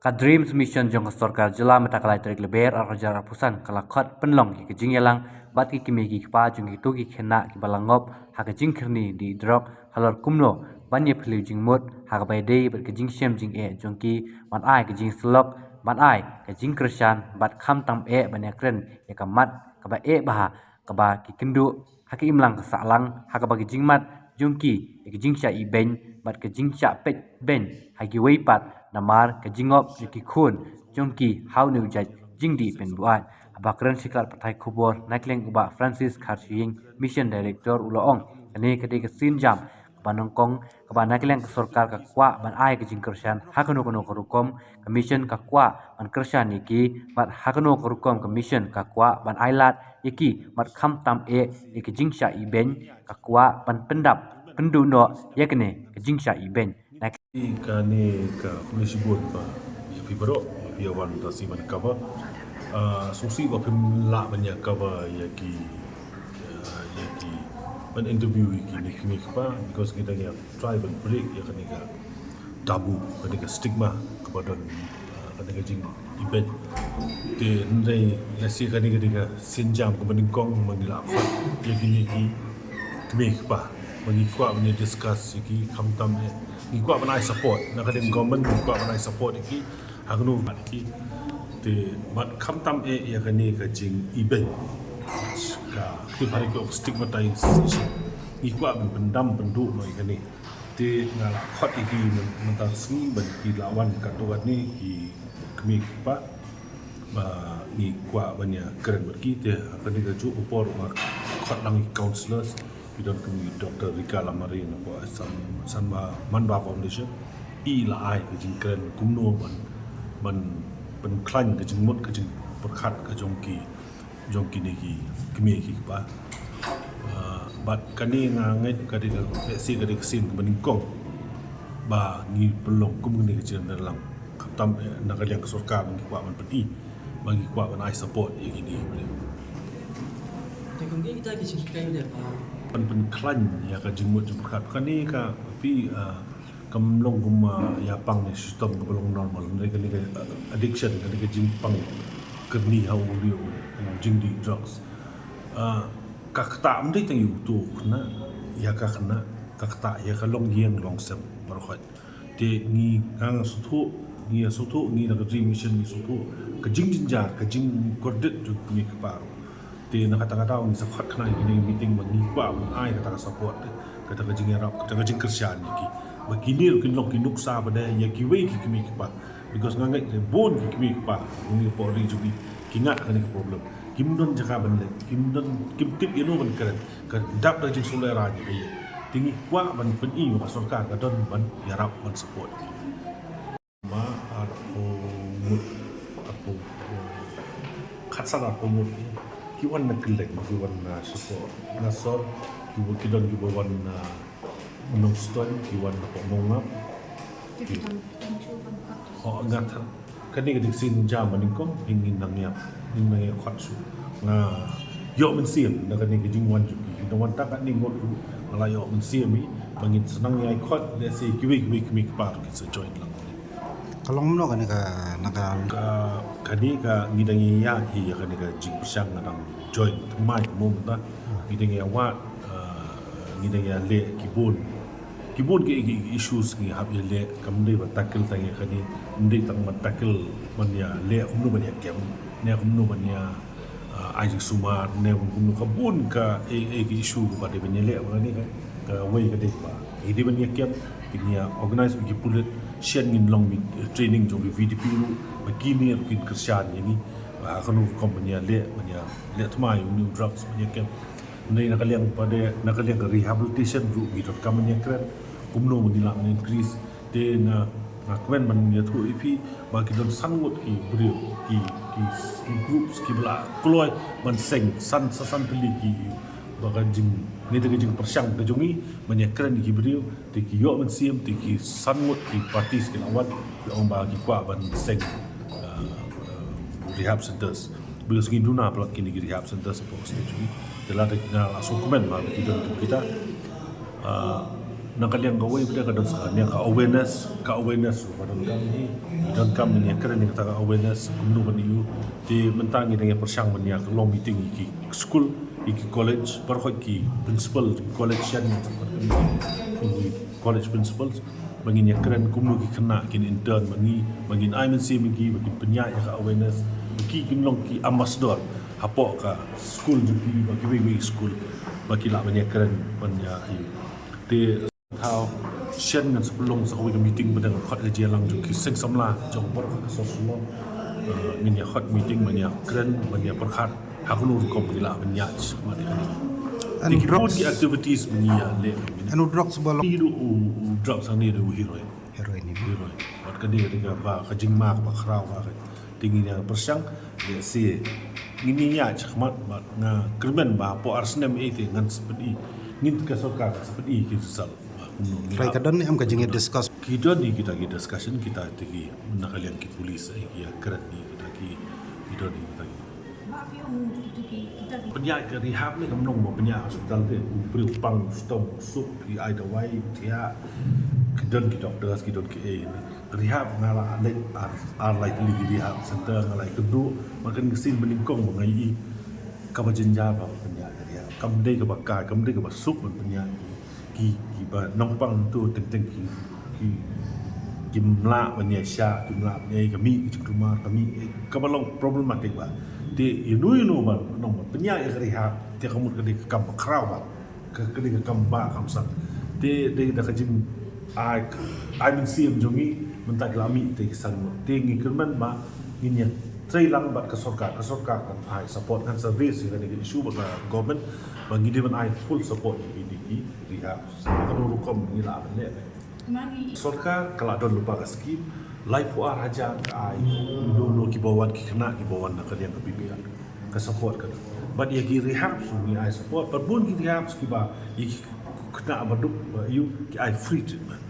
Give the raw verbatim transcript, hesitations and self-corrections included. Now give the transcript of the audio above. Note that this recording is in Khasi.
Ka DREAMS Mission jong ka sorkar jylla mynta ka lai tarik Lber arhajar arphew san ka la khot pynlong ïa ka jingïalang bad ki kmie ki kpa jong kito ki khynnah kiba la ngop ha ka jingkyrni die drok halor kumno ban ïaphylliew jingmut ha kaba ïadei bad ka jingshem jingeh jong ki, ban ai ka jingsyllok, ban ai ka jingkyrshan bad khamtam eh ban ïakren ïa ka mat kaba eh bha kaba ki kynduh ha ka imlang ka sahlang ha kaba ka jingmat jong ki ïa ka jingshah ibeiñ bad ka jingshah peit beiñ ha kiwei pat namar ka jingngop jong ki khun jong ki ha une u jait jingdih pynbuaid. Haba kren sha ki lad pathai khubor na ka liang u Bah Francis Kharshiing, Mission Director, u la ong kane ka dei ka sienjam kaba nyngkong kaba na ka liang ka sorkar ka kwah ban ai ka jingkyrshan ha kano kano ka rukom. Ka mission ka kwah ban kyrshan ïa ki bad ha kano ka rukom ka mission ka kwah ban ai lad ïa ki bad khamtam eh ïa ka jingshah ibeiñ ka kwah ban pyndap pynduh noh ïa kane ka jingshah ibeiñ. Na ka Kane ka khublei shibun ba ïa phi baroh ba phi ïa wan da shi ban cover. Ah, sngewsih ba phim lah ban ïa cover ïa ki, ah, ïa ki ban interview ïa ki ne ki ne ki pa, because kita ïa try ban break ïa kane ka tabu, kane ka stigma kaba don, ah, kane ka jing ibeiñ. Te hynrei lehse kane ka dei ka sienjam kaba nyngkong ba ngi la khot ïa kine ki kmie ki pa ba ngi kwah ban ïa discuss ïa ki khamtam eh ngi kwah ban ai support na ka liang government, ngi kwah ban ai support ïa ki ha kano ïa ki. Te bad khamtam eh ïa kane ka jing ibeiñ ka tip ha ri ka stigmatization, ngi kwah ban pyndam pynduh noh ïa kane. Te nga la khot ïa ki mynta ka sngi ba ki la wan katto katne ki kmie ki pa ba ngi kwah ban ïa kren bad ki. Te ha kane ka juh ka por nga khot lang ïa ki counsellors, ki don kum i Doctor Rika Lamare na ka Assam Sanba Manba Foundation. I la ai ka jingkren kumno ban ban pynkhlaiñ ka jingmut ka jingpyrkhat ka jong ki jong kine ki kmie ki kpa. Ah, bad kane nga ngeit ka dei ka sien, ka dei ka sien kaba nyngkong ba ngi pynlong kum kine ki jingïalang khamtam, eh, na ka liang ka sorkar ba ngi kwah ban pyni ba ngi kwah ban ai support ïa kine ki briew. Te kum kita ki jinghikai ne ba ban pynkhlaiñ ïa ka jingmut jingpyrkhat kane ka phi, ah, kam long kum, ah, ïa pang ne shitom kaba long normal. Hynrei kane ka, ah, addiction, kane ka jingpang kyrni ha u briew u jingdih drugs. Ah, ka ktah ym dei tang ïa uto u khynnah, ïa ka khynnah, ka ktah ïa ka longïing longsem baroh khoit. Te ngi, nga sngewthuh, ngi ïa sngewthuh, ngi na ka DREAMS Mission ngi sngewthuh ka jingjynjar, ka jingkordit jong ki kmie ki kpa ruh. Te na kata ka daw ngi sa khot khnang ïa kine ki meeting ba ngi kwah ban ai kata ka support, kata ka jingïarap, kata ka jingkyrshan ïa ki. Ba kine ruh kin long ki nuksa ba dei ïa kiwei ki kmie ki kpa. Because nga ngeit bun ki kmie ki kpa, ngi pori jubi, ki ngat kane ka problem. Kim don jaka ban leit, kim don, kim tip ïano ban kren. Ka dap da jingsulera ïa ka ïa. Te ngi kwah ban pyni ba ka sorkar ka don ban ïarap ban support. Ma arphew ngut, arphew, khatsan arphew ngut ki wan na kylleng, ki wan na sha Ngasor, ki wa-, ki don kiba wan na Nongstoiñ, ki wan na Mawngap. Ki, oh, nga tha-, kane ka dei ka sienjam ba nyngkong, ngin nang ïa, ngin nang ïa khot shuh. Nga ïoh mynsiem na kane ka jingwan jong ki. Ki dang wan tang katne ngut ruh, nga la ïoh mynsiem hi ba ngin sa nang ïa khot, lehse kiwei kiwei ki kmie ki kpa ruh kin sa join lang. Ka long kumno kane ka, na ka, ka, kane ka ngi dang ïa hi ïa kane ka jingpyrshang, nga dang join thymmai kumno mynta. Ngi dang ïa wad, ah, ngi dang ïa leh ki bun, ki bun ki, ki, ki issues ngi hap ïa leh, kam dei ban tackle tang ïa kane, ym dei tang ban tackle ban ïa leh kumno ban ïa kem, ne kumno ban ïa ah, ai jingsumar ne kumno, ka bun ka, eh, eh, ka issue kaba dei ban ïaleh ba kane ka, kawei ka dei ba ngi dei ban ïakem, te ngi ïa organize bad ki pulit, shen ngin long bad, eh, training jong ki V D P ruh ba kine ruh kin kyrshan ïa ngi ba kano ka rukom ban ïaleh, ban ïaleh thymmai ïa une u drugs ban ïakem. Hynrei na ka liang ba dei, na ka liang ka rehabilitation ruh ngi donkam ban ïakren kumno ba ngi lah ban increase. Te nga, nga kmen ban ïathuh ïa phi ba ki don san ngut ki briew, ki, ki, ki groups kiba la kloi ban seng, san, sa san tylli ki, ba ka jing, ne te ka jingpyrshang ka jong ngi ban ïakren ïa ki briew, te ki ïoh mynsiem, te ki san ngut ki parties ki la wan, ki ong ba ki kwah ban seng, uh, uh, rehab centers. Because ngi duna palat kine ki rehab centers hapoh state jong ngi. Te lada nga la sngewkmen ba ki don kum kita, uh, Na ka liang kawei pat ka don sa ka liang ka awareness, ka awareness ruh ka donkam hi, donkam ngi ïa kren ïa kata ka awareness kumno ban ïoh. Te mynta ngi dang ïa pyrshang ban ïa ka long meeting ïa ki school, ïa ki college, baroh ki principal, ki college shen, ki college principals, ba ngin ïa kren kumno ki khynnah kin intern ma ngi, ba ngin ai mynsiem ïa ki, ba kin pynïaid ïa ka awareness, ba ki kin long ki ambassador hapoh ka school jong ki, ba kiwei kiwei school ba ki lah ban ïa kren ban ïa ïa. Te thaw shen ngan sa pynlong sa kawei ka meeting ba dang khot ka jingïalang jong ki seng samla jong baroh ka sor Shillong. Eh, ngin ïa khot meeting ban ïa kren ban ïa pyrkhat ha kano rukom ki lah ban ïaid shakhmat ïa kane. Te ki bun ki activities ba ngi ïa leh. Anu drugs ba long? Ni ruh u, u drugs hangne ruh u heroin. Heroin ni. Heroin. Wat kane ka dei kaba ka jingma kaba khraw ba ka. Te ngin ïa pyrshang ïa se ngin ïa ïaid shakhmat bad nga kyrmen ba hapoh ar snem ei te ngan sa pyni. Ngin ka sorkar sa pyni ki result. Trai ka don ne em ka jingïa discuss? Ki don ni kita ki discussion kita te ki na ka liang ki police ei ki ïa kren ni kita ki, ki don ni kita ki. Pynïaid ka rehab ne kam long ba pynïaid hospital te, u briew u pang, u shitom, u suk, ki ai dawai, thiah, ki don ki doctors, ki don ki ei. Rehab nga la leit ar, ar lai tylli ki rehab center, nga la ïakynduh, ma kan ka sien ba nyngkong ba nga ïohi kaba jynjar ba pynïaid ka rehab. Kam dei kaba kai, kam dei kaba suk ban pynïaid ki, kiba nongpang to teng teng ki, ki, kim lah ban ïaishah, kim lah ban ïa ka mih ki jingkulmar, ka mih, eh, kaba long problematic ba. Te ïano ïano ba nong ba pynïaid ïa ka rehab, te ka mut ka dei ka kam ba khraw ba. Ka, ka dei ka kam ba kam san. Te dei da ka jing ai, ai mynsiem jong ngi mynta ki la mih te ki san. Te ngi kyrmen ba ngin ïa trei lang bad ka sorkar, ka sorkar kan ai support, ngan sa raise ïa kane ka issue bad ka government ba ngi dei ban ai full support ïa kine ki rehab. Ka rukom ngi la ban leh. Sorkar ka la don lypa ka skim, laiphew ar hajar ka ai, ïa uno uno kiba wan ki khynnah kiba wan na ka liang ka B P L. Ka support ka don. Bad ïa ki rehab ruh ngi ai support, bad bun ki rehab kiba ïa ki khynnah ba duk ba ïoh ki ai free treatment.